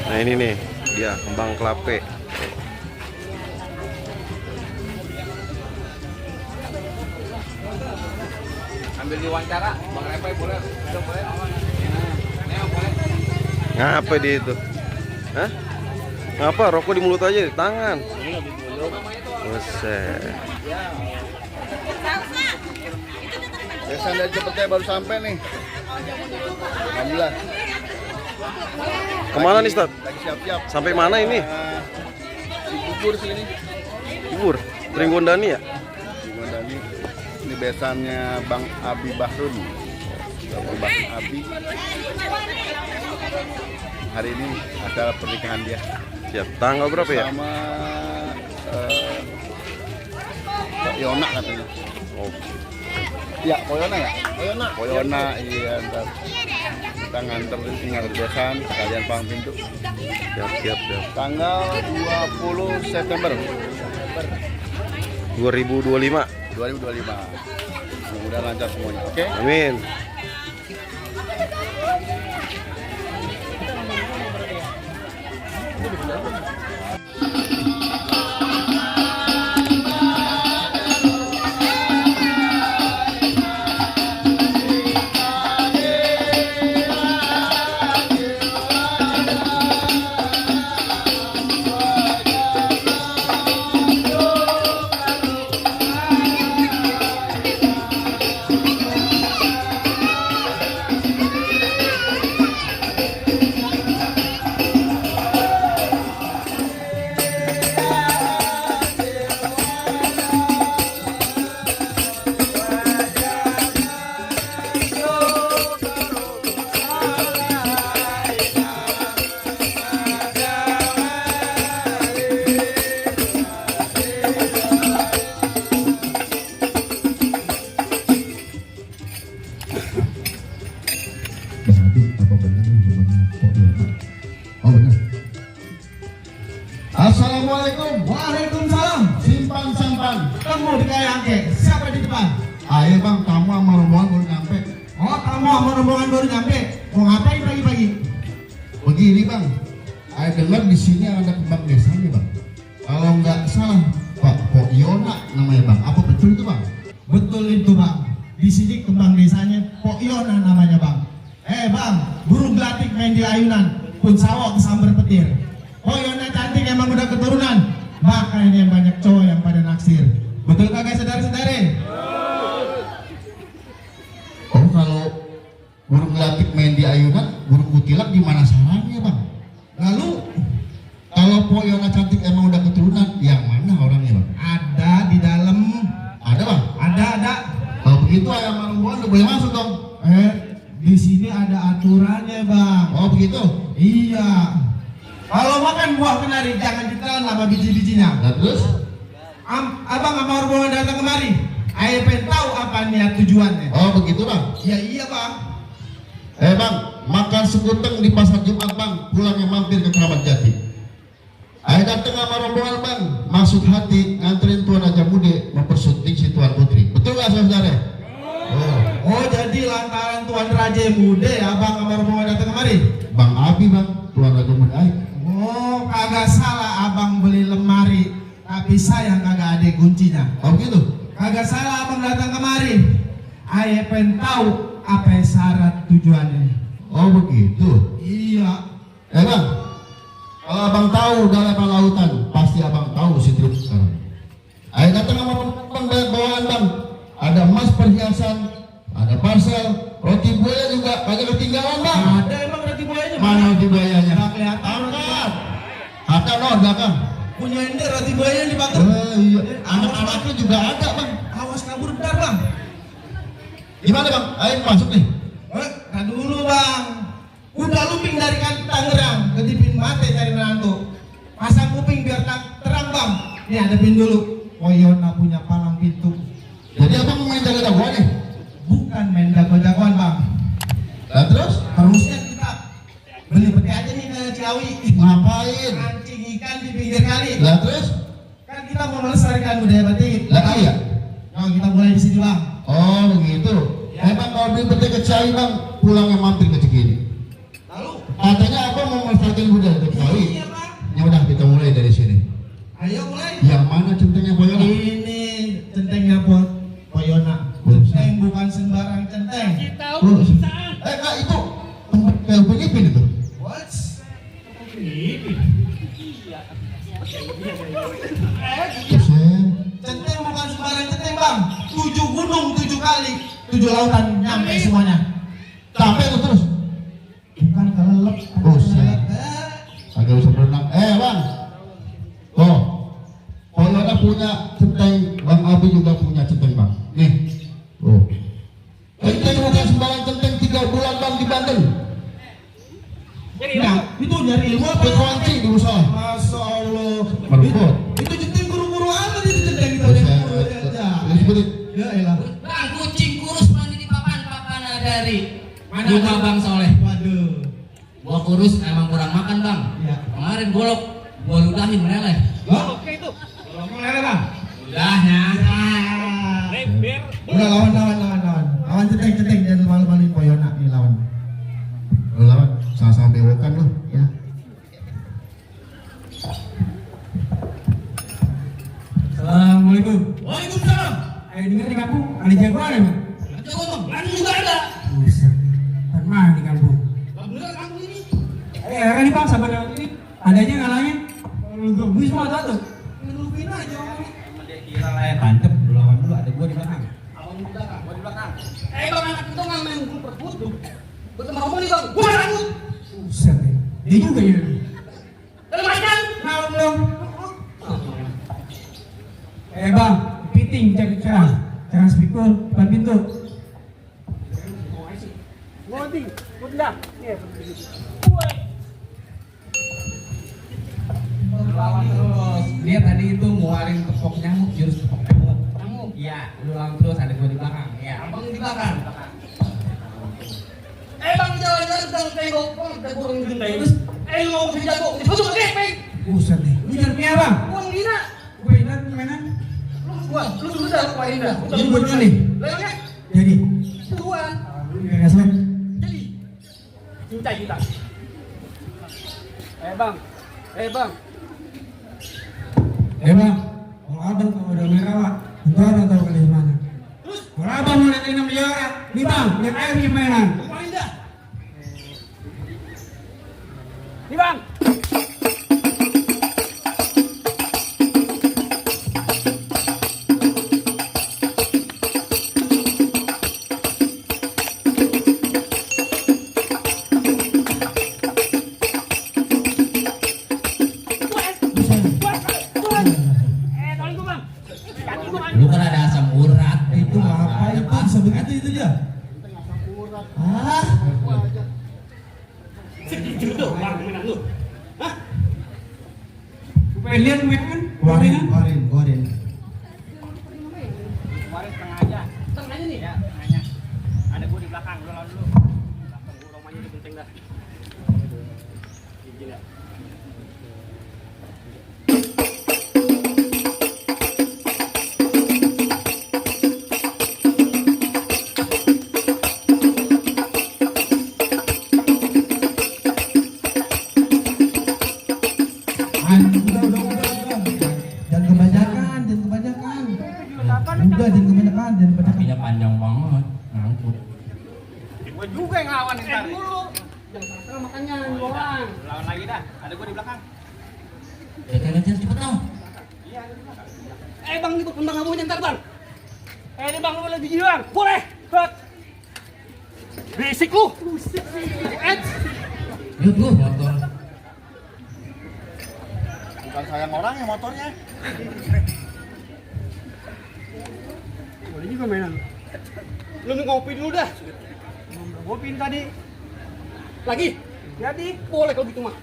Nah ini nih dia kembang kelape. Ambil diwawancara, Bang Repai boleh? Boleh. Nah, boleh. Ngapa dia itu? Hah? Ngapa rokok di mulut aja di tangan? Buset. Biasa dari Cepete baru sampai nih. Alhamdulillah. Kemana nih, Ustaz? Lagi siap-siap. Sampai mana ini? Si Bubur sini. Bubur, Tringgondani ya? Gimana nih? Ini besannya Bang Abi Bahrun. Bang Abi. Hari ini acara pernikahan dia. Siap. Tanggal berapa ya? Sama Kok Yona katanya. Oh, Ya, Koyona ya? Koyona, iya ntar. Kita nganter tinggal besan, sekalian pang pintu. siap. Tanggal 20 September 2025. 2025. Mudah-mudahan lancar semuanya, oke? Amin. Assalamualaikum. Waalaikumsalam. Simpan sampan. Temu di Kayangke. Siapa di depan? Ayo bang, kamu sama rombongan baru nyampe. Oh, kamu sama rombongan baru nyampe. Mau ngapain pagi-pagi? Begini bang, saya dengar di sini ada kembang desanya bang. Kalau nggak salah, Pak Pok Yona namanya bang. Apa betul itu bang? Betul itu bang. Di sini kembang desanya Pok Yona namanya bang. Bang, burung gelatik main di ayunan, pun sawok kesambar petir. Oh Yona cantik emang udah keturunan, makanya banyak cowok yang pada naksir. Betul kagak saudara-saudari? Oh kalau burung gelatik main di ayunan, burung kutilak di mana sarangnya bang? Lalu kalau Po Yona cantik emang udah keturunan, yang mana orangnya bang? Ada di dalam. Ada bang? Ada. Kalau begitu ayam rombongan udah boleh masuk dong? Di sini ada aturannya bang. Oh begitu? Iya. Kalau makan buah kenari jangan ditelan sama biji-bijinya. Nah, terus? Abang sama rombongan datang kemari. Ayo pengen tahu apa niat tujuannya. Oh begitu bang? Iya bang. Bang, makan sekuteng di pasar Jumat bang, pulangnya mampir ke Keramat Jati. Ayo datang sama rombongan bang, masuk hati nganterin Tuan Raja Mude mempersunting si Tuan Putri. Betul nggak saudara? Oh jadi lantaran Tuan Raja Mude abang sama rombongan datang kemari? Bang Abi bang, Tuan Raja Mude. Oh kagak salah abang beli lemari, tapi sayang kagak ada kuncinya. Oh gitu? Kagak salah abang datang kemari. Ayo pengen tahu apa syarat tujuannya. Oh begitu? Iya. Bang, kalau abang tahu dalaman lautan, pasti abang tahu si truk sekarang. Ayo datang sama bang banyak bawaan bang. Ada emas perhiasan, ada parcel, roti buaya juga, kagak ketinggalan bang. Ada emang roti buayanya? Mana roti buayanya? Nggak kelihatan. Ada no, belakang. Punya ente roti buaya di bakar. Iya. Anak-anaknya juga ada bang. Awas kabur bentar bang. Gimana bang? Ayo masuk nih. Nah dulu bang. Udah luping dari Tangerang, ketipin mate cari menantu. Pasang kuping biar terang bang. Nih hadapin dulu. Koyona punya palang pintu. Jadi abang main jago-jagoan nih? Bukan main jago-jagoan bang. Nah terus? Terusnya kita beli peti aja nih ke Ciawi. Ngapain? Mancing ikan di pinggir kali. Nah terus? Kan kita mau melestarikan budaya batik. Lah iya? Nah kita mulai di sini bang. Oh begitu. Ya. Emang kalau beli peti ke Ciawi bang, pulangnya mampir ke Cikini. Lalu? Katanya apa mau melestarikan budaya Betawi. Iya, Bang. Ya udah kita mulai dari sini. Ayo mulai. Yang mana centengnya Poyona? Ini centengnya Poyona. Centeng bukan sembarang centeng. Oh, kak itu tempat Filipin itu. What? Centeng bukan sembarang centeng, Bang. 7 gunung 7 kali, 7 lautan nyampe semuanya. Sampai itu terus. Bukan kelelep. Buset. Agak bisa berenang. Bang. Oh, Poyona punya centeng, Bang Abi juga punya centeng bang. Nih, oh. Centeng bukan sembarang centeng 3 bulan bang di Banten. Nah, itu nyari ilmu apa? Berkunci di usaha. Masya Allah. Merebut. Itu centeng guru-guru apa itu centeng itu? Ya elah. Bang, kucing kurus mandi di papan dari muka Bang Soleh. Waduh. Gua kurus emang kurang makan Bang. Iya. Kemarin golok, gua ludahin meleleh. Oke itu. Kalau mau lele, Bang. Ludahnya. Udah lawan. Lawan centeng jangan malu-maluin Poyona nih lawan. Lawan sama-sama bewokan loh. Ya. Assalamualaikum. Waalaikumsalam. Dengar di kampung ada jagoan ya, Bang? Ada gua Bang, Bandung juga ada. Buset. Kan mana di kampung? Bang, bener kampung ini. Kan nih Bang, sabar ini. Adanya ngalangin. Kalau lu gue semua tuh. Ngelupin aja orangnya. Dia kira lah ya. Mantep, lu lawan dulu ada gua di belakang. Abang di belakang, gua di belakang. Bang, anak itu nggak main perput tuh. Gua sama ngomong nih Bang, gua rambut. Buset ya. Dia juga ya. Dalam macam. Naon dong. Bang, piting jangan speaker depan pintu. Lawan terus. Dia tadi itu ngeluarin tepok nyamuk, jurus tepok nyamuk. Nyamuk. Iya, lu lawan terus ada gua di belakang. Iya. Abang di belakang. Bang, jalan-jalan sedang tengok. Bang, kita kurang gede. Terus, lu mau bisa jago. Masuk ke gepeng. Buset nih. Ini jangan punya Bang. Uang Dina. Gue ingat mainan. Lu sudah lupa Dina. Jadi buat nih. Lelangnya. Jadi. Tuan. Lu enggak selek. Jadi. Cinta. Bang. Bang, kalau abang kalau udah merah Pak, entar abang tahu kali mana. Terus, Kalau abang mau lihat enam juara, nih Bang, lihat air punya mainan. kemarin dah. Nih Bang. Lu kan ada asam urat. Itu apa itu? Bisa begitu itu ya? Ah, Segitu tuh Bang mainan lu. Hah? pengen lihat mainan? Keluarin. Kemarin setengah aja. Setengahnya nih ya, setengahnya. Ada gua di belakang, lu lawan dulu. Belakang gua romanya di penting dah. Gila. Jangan kebanyakan. Kakinya panjang banget, ngangkut. Gua juga yang lawan ntar. Dulu. Jangan salah makannya lu orang. Lawan lagi dah, ada gua di belakang. Ya cepet dong. Iya, ada di belakang. Bang, itu kembang abunya ntar Bang. Ini Bang, lu boleh biji Bang. Boleh. Bet. Berisik lu. Yuk, motor. Bukan sayang orang yang motornya. Boleh juga mainan. Lu ngopi dulu dah. Ngopiin tadi. Lagi? Jadi boleh kalau gitu mah.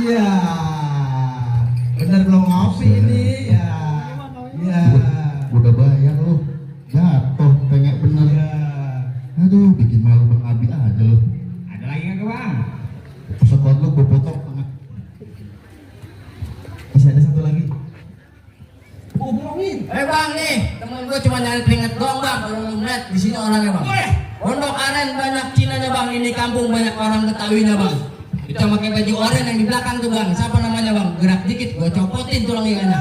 Iya. Bener belum ngopi ini ya. Iya. Udah bayar lu. Jatuh, tengek bener. Iya. Aduh, bikin cuma nyari keringat doang bang. Kalau lu lihat di sini orangnya bang. Pondok Aren banyak Cinanya bang. Ini kampung banyak orang Betawinya bang. Kita pakai baju oranye yang di belakang tuh bang. Siapa namanya bang? Gerak dikit, gua copotin tulang ikannya.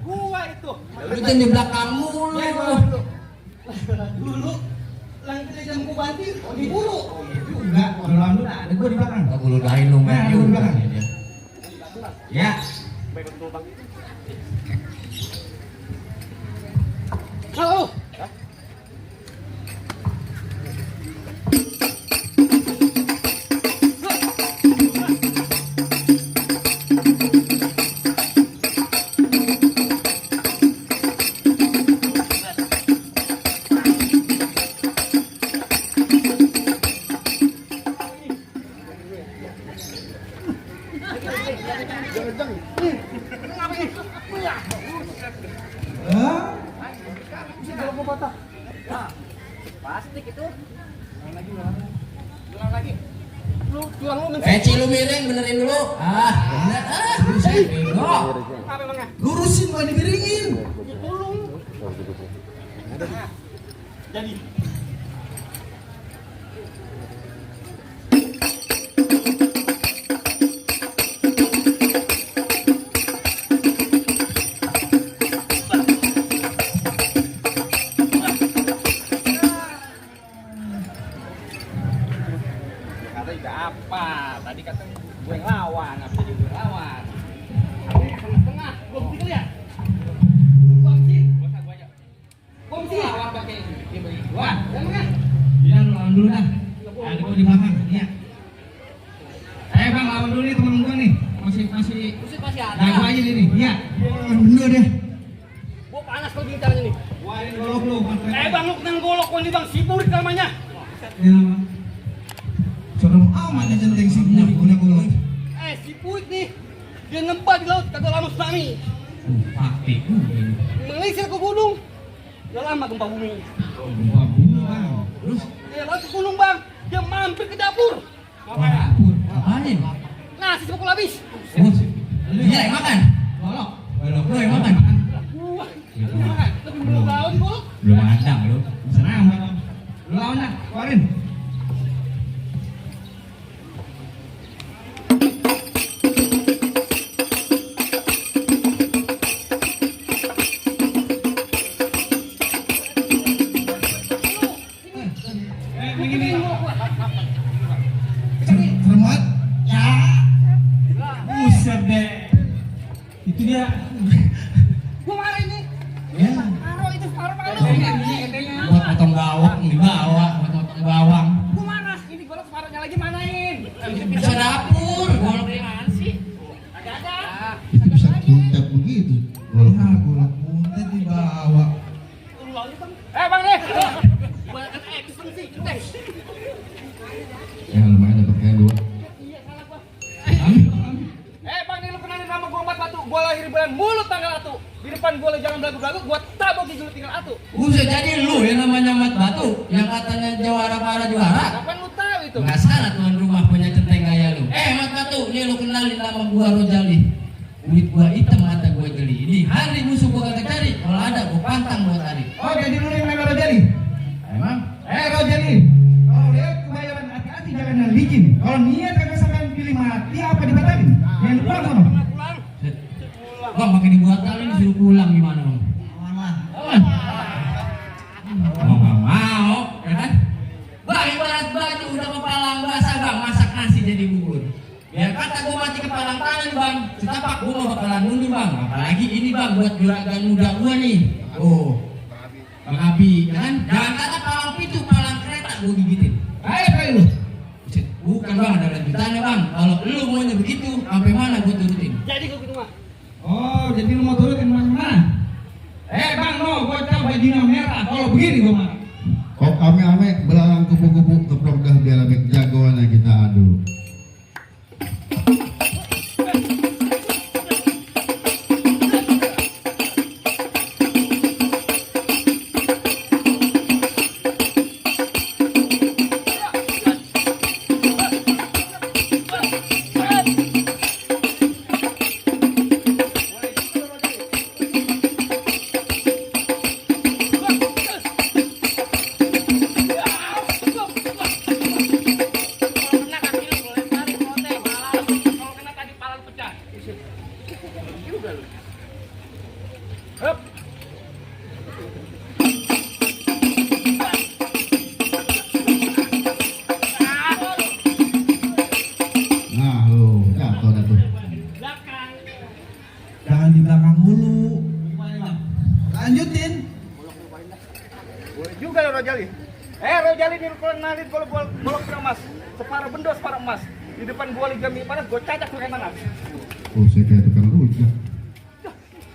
Gua itu. Itu di belakang mulu. Dulu langit jam gua banting di bulu. Enggak, dulu ada gua di belakang. Aku ludahin lu main di belakang. Ya. Halo. Plastik itu. Ulang lagi. Lu tuang lu Peci lu miring benerin dulu. Bener. Buset, bego. apa emangnya? Lurusin gua dimiringin. Tolong. Jadi apa? Tadi kata gue yang lawan, apa jadi gue lawan? Aku tengah-tengah, gue mesti lihat. Komsi, gua aja. Komsi lawan pakai dia bagi gua. Emangnya? Iya, lu lawan dulu dah. Ada gua di belakang. Iya. Bang, lawan dulu nih temen gua nih. Masih ada. jago aja nih. Iya. Dulu deh. Gua panas kalau gini caranya nih. Wah, ini golok lu. Bang, lu kenang golok ini bang, siburik namanya. Ya. Serem amat ya centeng sih punya golok. Siburik nih. Dia ngempah di laut, kagak lama tsunami. Pasti ini. Mengelisir ke gunung. Udah lama gempa bumi. Gempa bumi, Bang. Terus Dia laut ke gunung bang, dia mampir ke dapur. apain? Nasi sepukul habis. Iya, yang makan. Golok. Lu yang makan. Wah, makan. Tapi belum tahu di golok. Belum ada lu. Senang Bang. Lu lawan dah, keluarin. Sermat. Ya. Buset deh. Itu dia. Gua marah ini. Ya. Taruh itu separuh malu. Buat potong bawang dibawa, buat potong bawang. Gua mana? Ini golok separuhnya lagi manain. Bisa dapur, golok dari mana sih? Agak ada. Itu bisa kuntet begitu. Golok. golok kuntet dibawa. Lu lawan bang. Bang deh. Banyak action sih, cendeng. Ya lumayan dapat kain 2. Iya salah gua. Bang nih lu kenalin sama gua 4 batu. Gua lahir bulan mulut tanggal 1. Di depan gua lagi jangan belagu-belagu, gua tabok di dulu tinggal 1. Buset, jadi lu yang namanya Mat Batu, yang katanya juara para juara. Kapan lu tahu itu? Nggak salah tuan rumah punya centeng gaya lu. Mat Batu, nih lu kenalin nama gua Rojali. Kulit gua hitam, mata gua jeli. Di hari musuh gua kagak cari, kalau ada gua pantang gua tarik. Oh, jadi lu yang nama Rojali? Emang? Rojali, kalau lihat kebayaran hati-hati jangan yang licin. Kalau niat kagak sampai pilih mati apa dibatalin? Yang pulang sono. Pulang. Bang, pakai dibatalin disuruh pulang gimana bang? Mau nggak mau, ya kan? Bang, ibarat baju udah kepalang basah bang, masak nasi jadi bubur. Biar kata gua mati kepalang tangan bang, setapak gua mau bakalan mundur bang. Apalagi ini bang buat juragan muda gua nih. Oh, Bang Abi, ya kan? Jangan kata palang pintu, palang kereta gua gigitin. Ayo lu. Bukan bang, ada lanjutannya bang. Kalau lu maunya begitu, sampai mana gua turutin? Jadi gua gitu mah. Oh, jadi lu mau turutin mana? Bang, no, gua coba dina merah. Kalau begini gua mah. Kok ame-ame belakang kupu-kupu keprok dah biar lebih jagoan kita adu. ini kalau nalit kalau bolak emas, separuh bendo separuh emas. Di depan gua liga mie panas, gua cacak pakai tangan. Oh, saya kayak tukang rujak.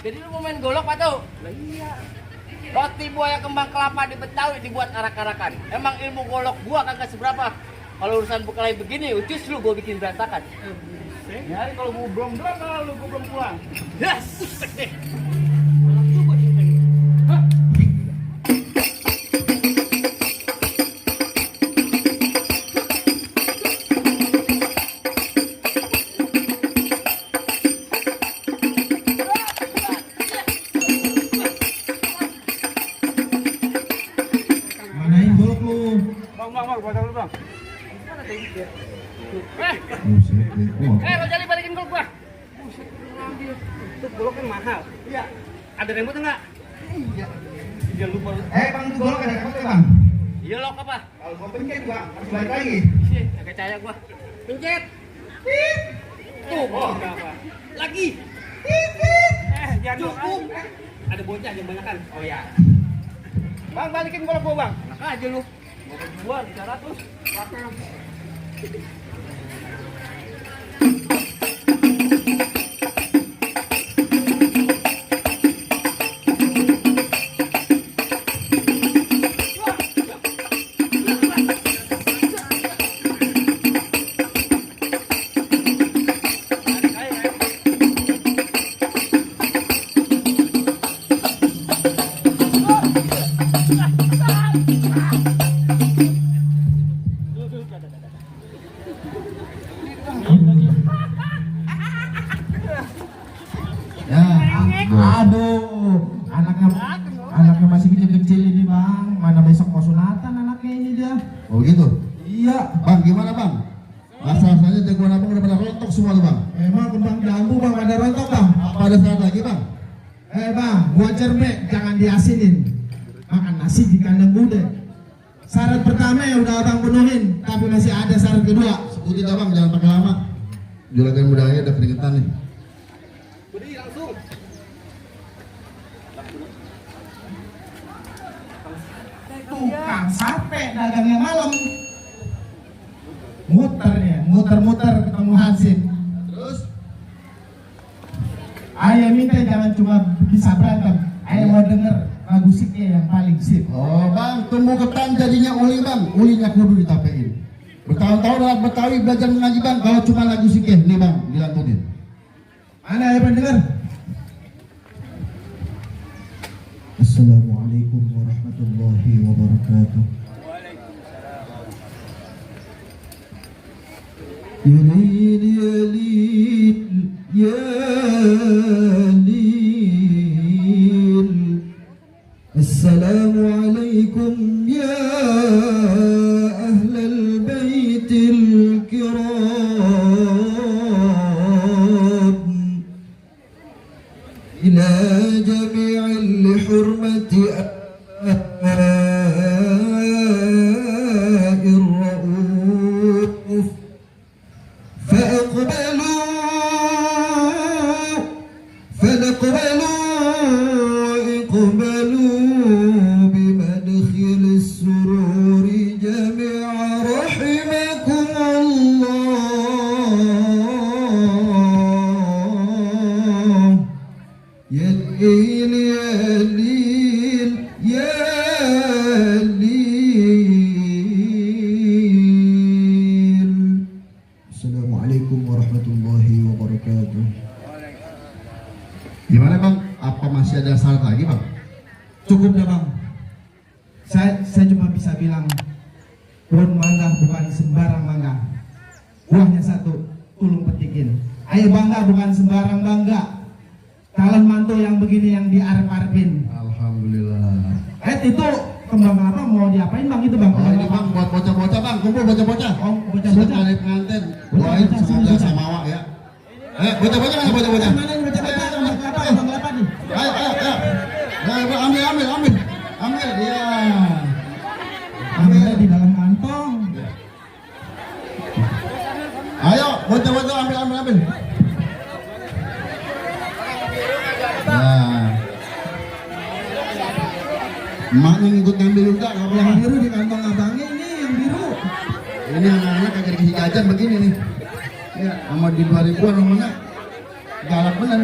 Jadi lu mau main golok Pak tuh? Lah iya. Roti buaya kembang kelapa di Betawi dibuat arak-arakan. Emang ilmu golok gua kagak seberapa. Kalau urusan bekal begini, ucus lu gua bikin berantakan. Nyari kalau gua belum berapa lalu gua belum pulang. Yes. Manain golok lu. Bang, buat dulu bang. Mana tadi dia? Buset, Rojali balikin golok gua. Buset, ngambil. Itu golok kan mahal. Iya. Ada remote enggak? Iya. Dia lupa. Bang, itu golok ada apa bang? Iya lo apa? Kalau gua pencet gua harus balik lagi. Sih, gak percaya gua. Pencet. Tuh, Berapa? lagi. Jangan Cukup. doang. Ada bocah yang banyakan. Oh ya. Bang, balikin golok gua, Bang. Enak aja lu. Gua 300. Ya, aduh, anaknya masih kecil-kecil ini bang, mana besok mau sunatan anaknya ini dia. Oh gitu? Iya. Bang, gimana bang? Rasa-rasanya jagoan abang udah pada rontok semua tuh bang. Emang kembang jambu bang pada rontok bang? Apa ada saat lagi bang? Bang, buat cermek jangan diasinin. Makan nasi di kandang kuda. Syarat pertama yang udah abang penuhin, tapi masih ada syarat kedua. Sebutin abang, jangan pakai lama. Juragan mudanya udah keringetan nih. Beri langsung. Tukang sate dagangnya malam, muter-muter ketemu Hansip. Terus ayah minta jangan cuma bisa berantem, ayah mau denger lagu siknya yang paling sip. Oh bang, tumbuh ketan jadinya uli bang, ulinya kudu ditapein. Bertahun-tahun orang Betawi belajar mengaji bang, kalau cuma lagu siknya nih bang dilantunin. Mana ayah pendengar? Assalamualaikum warahmatullahi wabarakatuh. Ya Lil, ya Lil, ya Lil. Assalamualaikum ya ahlal baitil kiram. Ila jami'il hurmati الرؤوف فاقبلوا اقبلوا بمدخل السرور جميعا رحمكم الله. يا ليل يا ليل يا ليل. Assalamualaikum warahmatullahi wabarakatuh. Gimana bang? Apa masih ada syarat lagi bang? Cukup dah bang. Saya cuma bisa bilang pohon mangga bukan sembarang mangga. Buahnya satu, tolong petikin. Ayo bangga bukan sembarang bangga. Calon mantu yang begini yang diarep-arepin. Alhamdulillah. Itu kembang apa mau diapain bang itu bang? Oh ini bang buat bocah-bocah bang, kumpul bocah-bocah. Oh bocah-bocah. Sekali pengantin. Doain semoga samawa ya. Bocah-bocah mana bocah-bocah? Mana ini bocah-bocah? Bang kelapa nih. Ayo. Ayo ambil dia. Ambil di dalam kantong. Ayo bocah-bocah ambil. Nah, emaknya ngikut ngambil juga, kalau yang biru di kantong abangnya ini yang yang biru. Ini anak-anak kagak dikasih jajan begini nih. Ya, sama di 2000-an namanya galak bener.